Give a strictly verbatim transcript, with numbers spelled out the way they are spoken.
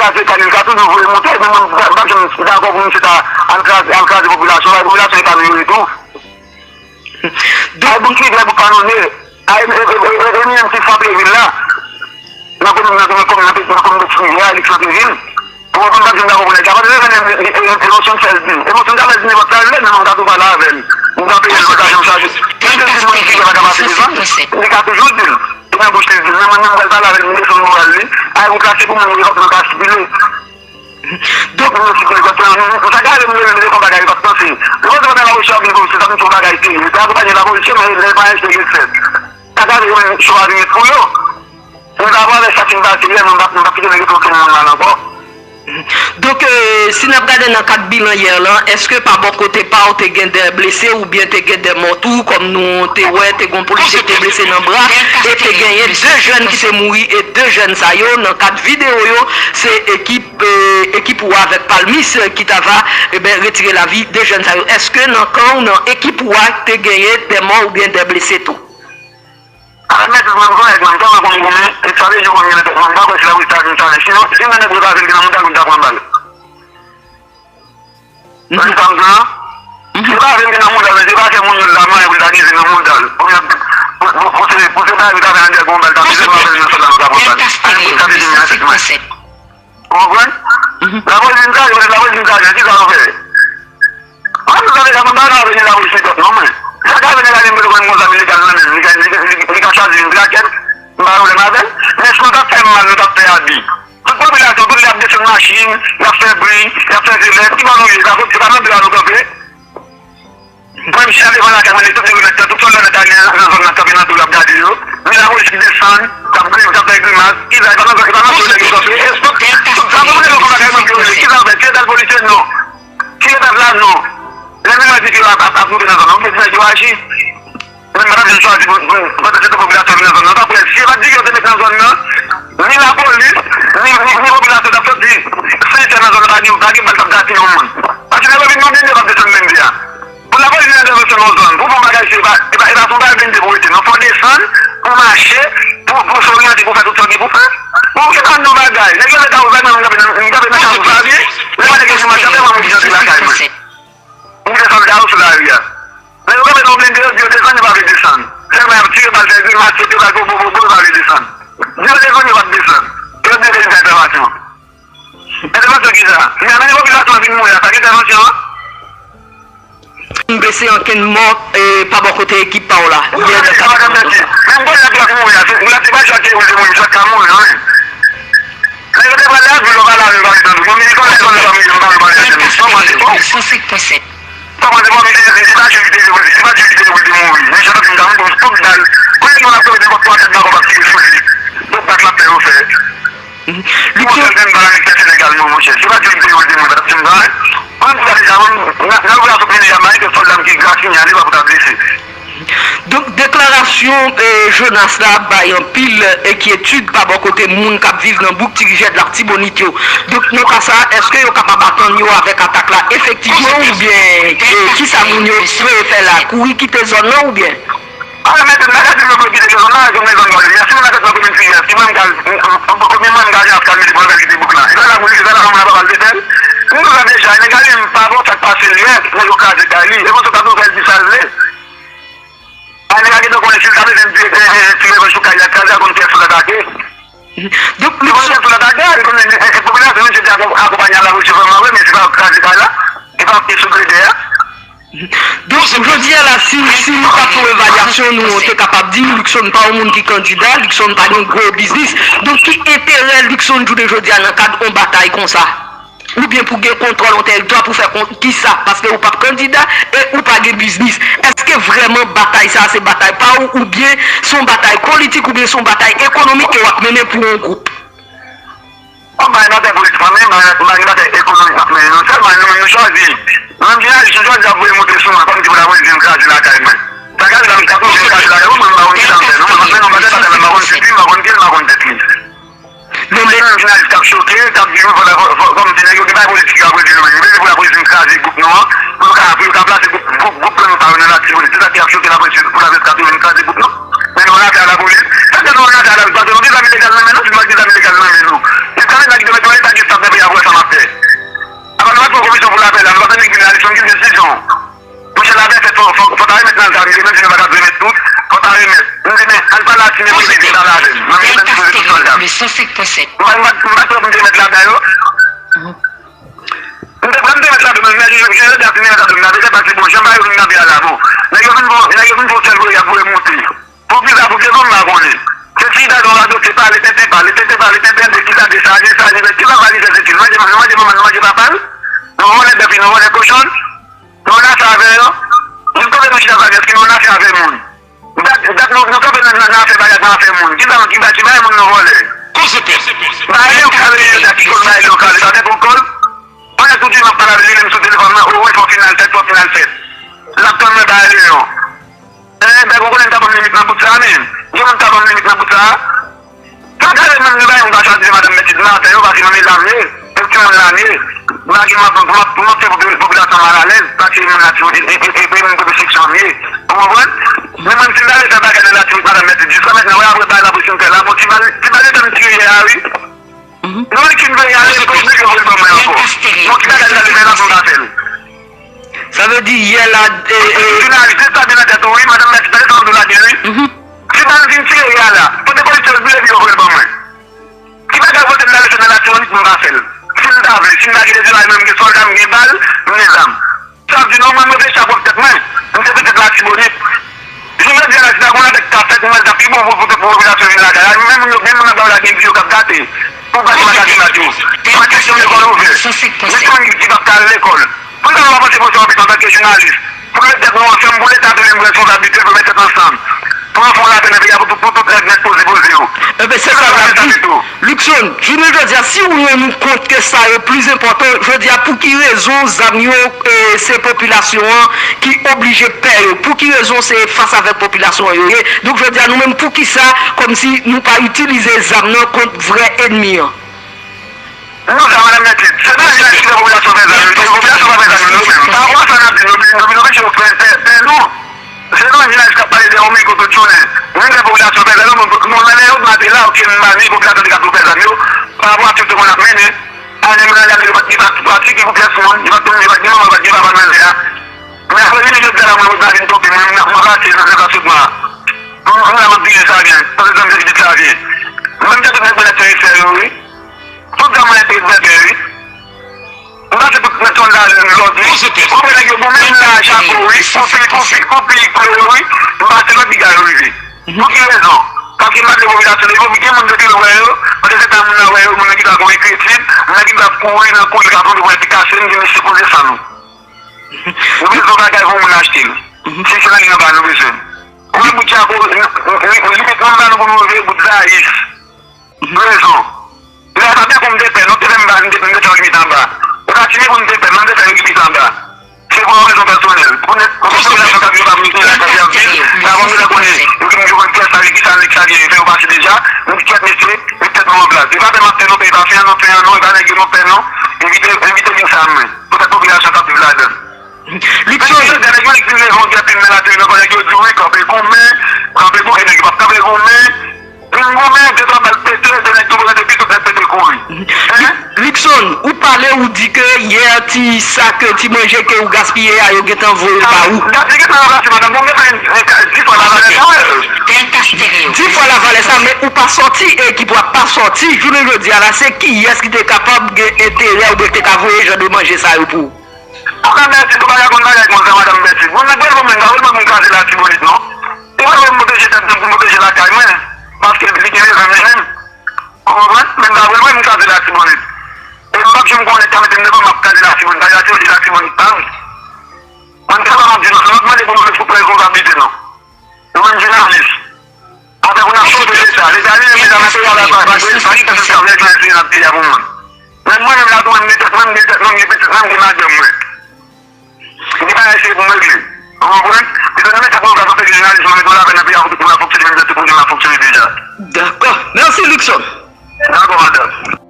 Pase Kanil ka toujou voye monte, men mwen m pa janm dakò pou misye ta al kraze, al kraze popilasyon, bay popilasyon e pa nou yo tou. Ay bout rivyè, bout kanonye, ay e, e, e, e, e, li menm ki frape vil la. Nan komin, nan komin, nan komin, nan komin de Ti Rivyè, li frape vil. Ou konprann, m pa janm dakò pou nèg la. Paske lè menm, e, e, emosyon fè l di. Emosyon ta fè l di nenpòt sa l vle, men mwen ka tou pale avè l. Mwen ka peye l, mwen ka janm chaje. Menm si moun ki pa ka pase devan, li ka toujou di l. E nan bouch li di l. Men mwen menm, m pral pale avè l, m desann moral li. Ay, ou ka se pou moun, li ka sipile. Donk, nou sipile, nou sa ka rele m, rele m, se yon bagay, yo p ap panse. Yo panse pandan lapolis yo ap vin pou se sa, m fè yon bagay serye. Yo te akonpanye lapolis yo, men lè pa espere l fèt. Sa ka vin, cho a vin pou yo. Mwen ta pale sa ki pase yè, mwen pa, mwen pa kite nèg yo touye moun mal ankò. Donk, e, si n ap gade nan kad bilan yè lan, èske pa bò kote pa w te gen de blese oubyen te gen de mò tou, kòm nou te wè, te gen yon polisye ki te blese nan bra, e te genyen de jèn ki te mouri, e de jèn sa yo, nan kad videyo yo, se ekip, e, ekip ou a avèk Palmis, e, ki ta va, e ben, retire lavi de jèn sa yo. Èske nan kan w, nan ekip ou a, te genyen de mò oubyen de blese tou? Ala mèt mwen, m konnen, mwen, m tèlman konn goumen, e sa vle di konn goumen tèt mwen, m pa kwè si lapolis ta vin sa, men sinon, si mwen nèg yo ta vin nan mouda, m ta pran bal. Tande sa m di w lan? Se pa vin nan mouda l, men se pa fè moun yo la manyen pou l ta vin nan mouda l. Pou, pou, pou, pou se, pou se bagay yo ta fè nan dèyè gon bal, ta vin nan sòt la, nou ta pran bal. Ala mèt sa vle di nan tèt mwen. Ou konprann? Lapolis vin sa, yo, lapolis vin sa, ki sa yo fè? Mwen, m tande sa, mwen pa ka vini lapolis li pèp non, mwen. Sa ka vini la, li mete konn gon zam ilegal nan men l, li ka, li, li, li ka chwazi vin trakè m, m pa gen pwoblèm avè l. Men si nou t ap fè m mal, nou t ap fè abi. Tout popilasyon, tout lè y ap desann machin, y ap fè bri, y ap fè zelè, ki bò nou ye? E pa kote, e pa nan dra nou kanpe. Mwen, m chita devan lakay mwen, tout nèg yo nèt, tout sòlda nèt ale nan zòn nan, kanpe nan tou, y ap gade yo. Men lapolis ki desann, k ap gri-, k ap fè grimas, ki sa, e pa nan, e pa nan dra nèg yo kanpe. Sa pou nèg yo konn bagay mwen ki rele, ki sa w fè? Ki eta l polisye? Non. Ki eta l la? Non. Lè men mwen di ke ap, ap, ap moute nan zòn nan, m te di nèg yo aji. Men m pa t ap janm chwazi pou, pou, pou, pou tout popilasyon vin nan zòn nan. Paske si yo pa t di ke yo te met nan zòn nan, ni lapolis, ni, ni, ni popilasyon t ap soti. Sentè nan zòn nan, pa gen, pa gen bal t ap gate yon moun. Paske nèg yo vin nan blende, p ap desann blende a. Pou lapolis vin entèvansyon nan zòn, pou fè yon bagay, se pa, e pa, e pa sou bagay blende pou rete, non. Fò w desann, pou w mache, pou, pou w oryante, pou w fè tout sa w gen pou w fè. Ou gen pa nan bagay. Nèg yo mete avèk mwen, m kanpe nan, m kanpe nan kafou Savyen. Lè mwen te gen sou machin, mwen, mwen, mwen, mwen, lakay mwen. M gen sòlda yo sou lari a. Lè yo kanpe nan blende, yo di yo desann, yo pa vle desann. Sèlman y ap tire bal, fè grimas, pete bal, bo, bo, bo, bo, yo pa vle desann. Di yo desann, yo p ap desann. Yo di yo te vin fè entèvansyon. Entèvansyon kisa? Men, men popilasyon an vin mouri la, sa gen entèvansyon an? M blese ankenn mò, e, pa bò kote ekip pa w la. Wi, wi, sa pa ka fèt. Menm kote nèg la fin mouri a, se, la, se pa chak ki mouri, se mouri, chak ka mouri, non, men. Lè yo te pral lave, yo pa lave, pa desann. Bon, men, kon lè zòn nan pa mouri, yo pa pale avè nou. Sa w panse, bon? Sa w panse, bon, men, se, se pa Jil ki te, se pa Jil ki te, se pa Jil ki te mouri. Men, chak moun ta mouri, tout bal. Kounye a, nou ap tande nenpòt twa tèt nan kò, pa tire sou li. Tout bak la fè yo fè. Luxon. Yon sèl grenn bal annik pèsonn egalman, monchè. Se pa di m te yo te mwen, pa t ap di m sa, wi. Mwen, m gade sa, mwen, nan, nan operasyon Plenè a, m pa gen sòlda m ki grafini ale pa pou ta blese. Donk, deklarasyon, e, Jonas la ap bay anpil enkyetid pa bò kote moun k ap viv nan bouk Ti Rivyè, Latibonit yo. Donk, nan ka sa a, èske yo kapab atann yo avèk atak la efektivman oubyen, e, kisa moun yo dwe fè la? Kouri kite zòn nan oubyen? A, men, m pa ka di m yo dwe kite zòn nan, e zòn nan, e zòn mwen li. Si mwen nan zòn komin Ti Rivyè, si mwen m ka, m, m, m, komin mwen m ka gen ap kalme li pou l kite bouk la. E sa la pou li, e sa la pou moun ap pale de fè l. M di w sa deja, nèg la li menm pa bon sa k pase l yè, nèg yo kraze kay li. E konsa ta tou fè l di sa l vle. A, nèg la gentan konnen si l ta bezwen di, e, e, e, ti revanj sou kay li a kraze a konn kiyès pou l atake. Donk, li konn kiyès pou l atake, li konnen, e, e, popilasyon, misye te akonpanye a lapolis yo vrèman vre, men se pa kraze kay la, e pa sou gredè a. Donk, jodi a la, si, si nou ta fè yon evalyasyon, nou te kapab di Luckson pa yon moun ki kandida, Luckson pa gen gwo biznis. Donk, ki enterè Luckson jounen jodi a nan kad yon batay konsa? Oubyen pou gen kontwòl yon tèritwa pou fè kont kisa? Paske ou p ap kandida e ou pa gen biznis. Èske vrèman batay sa a se batay pa ou, oubyen se yon batay politik, oubyen se yon batay ekonomik ke w ap mennen pou yon gwoup? Bon, m pa gen batay politik mwen mennen, m pa gen batay ekonomik m ap mennen non. Sèlman nou menm nou chwazi. Nou menm jeneralis nou chwazi ap voye monte sou mwen, kòmsi pou lapolis vin kraze lakay mwen. Sa ka rive m ka tou vin kraze lakay mwen, mwen m pa konn kisa m fè non. Mwen m ap mennen yon batay, batay la m pa konn tèt li, m pa konn pye l, m pa konn tèt li. Men, men, jeneralis k ap choke, k ap di wi, fò, fò, fò, kòmsi nèg yo gen bagay politik yo ap regle yo menm. Yo bezwen pou lapolis vin kraze gwoup nou an, pou yo ka, pou yo ka plase gwoup, gwoup, gwoup gang sa yo nan Latibonit. Se sa ki ap choke lapolis, pou lapolis ka tou vin kraze gwoup nou. Men nou ann afè a lapolis. Sa fè nou ann afè a lapolis, paske nou gen zam ilegal nan men nou, si nou pa t gen zam ilegal nan men nou. Se tanmen nèg yo mete yon eta gen sa san senk pwen sèt. M pa, m pa, m pa t wè pou m te mèt ladan yo. M te pran m te mèt ladan, men nèg yo, jan yo te ap vin ladan m nan, petèt paske, bon, jan bagay yo vin kanpe a la, bon. Nèg yo vin fè, nèg yo vin fè yon sèl kote, y ap voye monte. Pou kisa, pou kisa, m pa konnen. Se ti bagay yo radote, pale, tenten pale, tenten pale, tenten de kisa, de sa, de sa, de sa, kisa pa li fè se ti, manje, manje, manje manman, manje papa l. Nou vòlè bèf, nou vòlè kochon. Nou nan afè avè yo. Nou kanpe nou chita sa, èske nou nan afè avè moun? Dat, dat nou, nou kanpe nan, nan, nan afè bagay, nan afè moun. Ki bagay, ki bagay, ki bagay moun nou vòlè? Konsepè. Bagay yo kale, yo dat ki kòl bagay yo kale, sa te pou kòl. Pandan tout jounen m ap pale avè li, li menm sou telefòn nan, o wi, fò final fèt, fò final fèt. L ap tann mwen bagay yo. Eh, bèk, ou konnen m ta ban m limit nan bout sa a, men. Gen moun ta ban m limit nan bout sa a. Sa gade menm nou bay yon gwa chwa di madanm Mèt Tit nan afè yo, paske nan mezam ye, yon ti moun lane, m pa gen m ap, m ap, m ap fè popi-, popilasyon mal alèz, paske moun Latibonit, e, e, e, e, e moun popilasyon m ye. Ou konprann? Men mwen, si m ta ale fè bagay nan Latibonit, madanm Mèt Tit, jiska mentnan, wè apre bagay la pou fin fè la, bon, ti bal, ti bal yo te m tire yè a, wi. Non, li fin fè yè a, li pou li voye l ban mwen ankò. Bon, ki bagay m ta ale fè la pou m pa fè l? Sa vle di yè la, e, e, jounalis, se sa gen nan tèt ou, wi, madanm Mèt Tit, tande sa m di w la byen, wi. Si bal vin tire yè a la, pote polisye yo vle vin yo voye l ban mwen. Ki bagay pote m nan lese nan Latibonit pou m pa fè l? Si m ta vle, si m ta gen deziraj, mwen m gen sòlda, m gen bal, m gen zam. Sa vle di non, mwen m rete chak wòf tèt mwen. M se petèt Latibonit. Jounen jodi a la, si ta gon latèt ka fèt, m wè l ta pi bon pou, pou, pou popilasyon vin lakay la. Menm moun yo, menm moun nan ba w la gen di yo k ap gate. Pou gate makak yo. Pou pa kesyon lekòl ouvè. Gen moun ki p ap ka al lekòl. Poukisa nou pa panse pou sa anplis antanke jounalis? Pou l met tèt nou ansanm, pou Leta tounen pran responsablite l, pou l met tèt ansanm. Pou nou fè yon lapè nan peyi a, pou tout, pou tout nèg, nèg poze, poze yo. Enben, se sa n ap di. Luckson, jounen jodi a, si w rann ou kont ke sa yo plis enpòtan, jodi a, pou ki rezon zam yo, e, se popilasyon an ki oblije pè yo? Pou ki rezon se fas avèk popilasyon an yo ye? Donk, jodi a, nou menm, poukisa, kòmsi nou pa itilize zam nan kont vrè ènmi an? Nou sa, madanm Mèt Tit, se pa jounalis ki fè popilasyon pè zam yo, popilasyon pa pè zam yo, nou menm. Pa rapò a sa n ap di, nou, nou, nou oblije pè, pè, pè nou. Se nou menm jounalis k ap pale de yon mikwo tout jounen. Nou fè popilasyon pè zam yo, nou, nou nan lè yo mate la, oke, m pa di popilasyon te ka tou pè zam yo, pa rapò a tout moun ap mennen. Ane m nan lè yo pa t gen pa ti pratik, li pou pyès moun, li pa t, li pa t gen manman, li pa t gen papa nan lè a. Men apre vini jodi a la, mwen, mwen pa vin tonbe, mwen, mwen, mwen pase nan, nan pase mwa. Mwen, mwen la, m ap vini sa byen, pase zam se pitit sa byen. Mwen, m te tout nèg mwen nèg fè efè yo, wi. Tout zam mwen te bèbè, wi. M pase tout nèg sòlda lòd, wi. Ou wè nèg yo goumen m la chapo, wi. Koupi, koupi, koupi, klo yo, wi. M pase lòt piga yo rive. Pou ki rezon? Paske m pa vle popilasyon leve, gen moun depi l wè yo, paske se ta moun nan wè yo, moun nan ki ta gon enkyetid, moun nan ki ta kouri nan kouri ka tonbe pou enplikasyon, m di misye poze san nou. Nou bezwen bagay pou moun achte l. Si se nan li anba nou bezwen. Ou wè bout jako, li, li, li, li met nan ba nou pou nou leve bout zayis. Rezon. Lè sa te pou m te fè, non, te fè m ba, m te, m te fè yon limit anba. Ou ta tire pou m te fè, non, m te fè yon limit anba. Se pou yon rezon pèsonèl. Pou nèg, pou popilasyon k ap viv, ap viv lakay yo ap viv, pa konn yo ta konnen, yo gen yo konn pyès la, ki sa nèg sa gen, fè yo pase deja, nou di kèt mesye, met tèt nou an plas. E pa fè m ap fè non, fè, e pa fè an non, fè an non, e pa nèg yo non, fè non, envite, envite vin sa mwen. Poutèt popilasyon k ap viv ladan l. Luckson. Nèg yo, nèg yo, nèg vin leve yon gèp, vin nan latè, nan kò nèg yo di wi, kanpe goumen, kanpe goumen, nèg yo p ap kanpe goumen. Vin goumen, de twa bal pete, de nèg yo pete, epi tout nèg pete kouri. Hein? Luckson, ou pale, ou di ke yè ti sak, ti manje ke ou gaspiye a, yo gentan voye l ba ou. Gaspiye gentan ranplase, madanm, bon, gentan gen, gen, gen, di fwa la valè sa, wè. Di fwa la valè sa, men ou pa sòti, ekip ou a pa sòti. Jounen jodi a la, se kiyès ki te kapab gen enterè oubyen ki te ka voye jan de manje sa yo pou ou? Madanm Bèti, tou bagay konn bagay konsa, madanm Bèti. Bon, nèg pral ban mwen, pa pral ban mwen kraze Latibonit, non. Li pral ban mwen pwoteje tèt mwen pou m pwoteje lakay mwen. Paske li gen rezon, men menm. Ou konprann? Men m pa pral ban mwen kraze Latibonit. E m p ap janm konnen, ta mete m devan m ap kraze Latibonit. Paske Latibonit, Latibonit pa m. Mwen, m te pa m ap di non, m ap mande pou nou pran responsablite nou. Nou menm jounalis. Apre pou n ap sove Leta. Leta li menm, Leta nan peyi a la, pa, pa, pa, pa gen pèsonn k ap fè jounalis nan peyi a pou moun. Menm mwen menm la tou, mwen m gen tèt mwen, m gen tèt mwen, m gen pitit mwen, m gen madanm mwen. M gen bagay serye pou m regle. Ou konprann? Leta nan men sa pou yo ka fè jounalis, mwen mete yon lapè nan peyi a pou tout moun ap fonksyone, menm jan tout moun ap fonksyone deja. Dakò. Mèsi, Luckson. Dakò, madanm.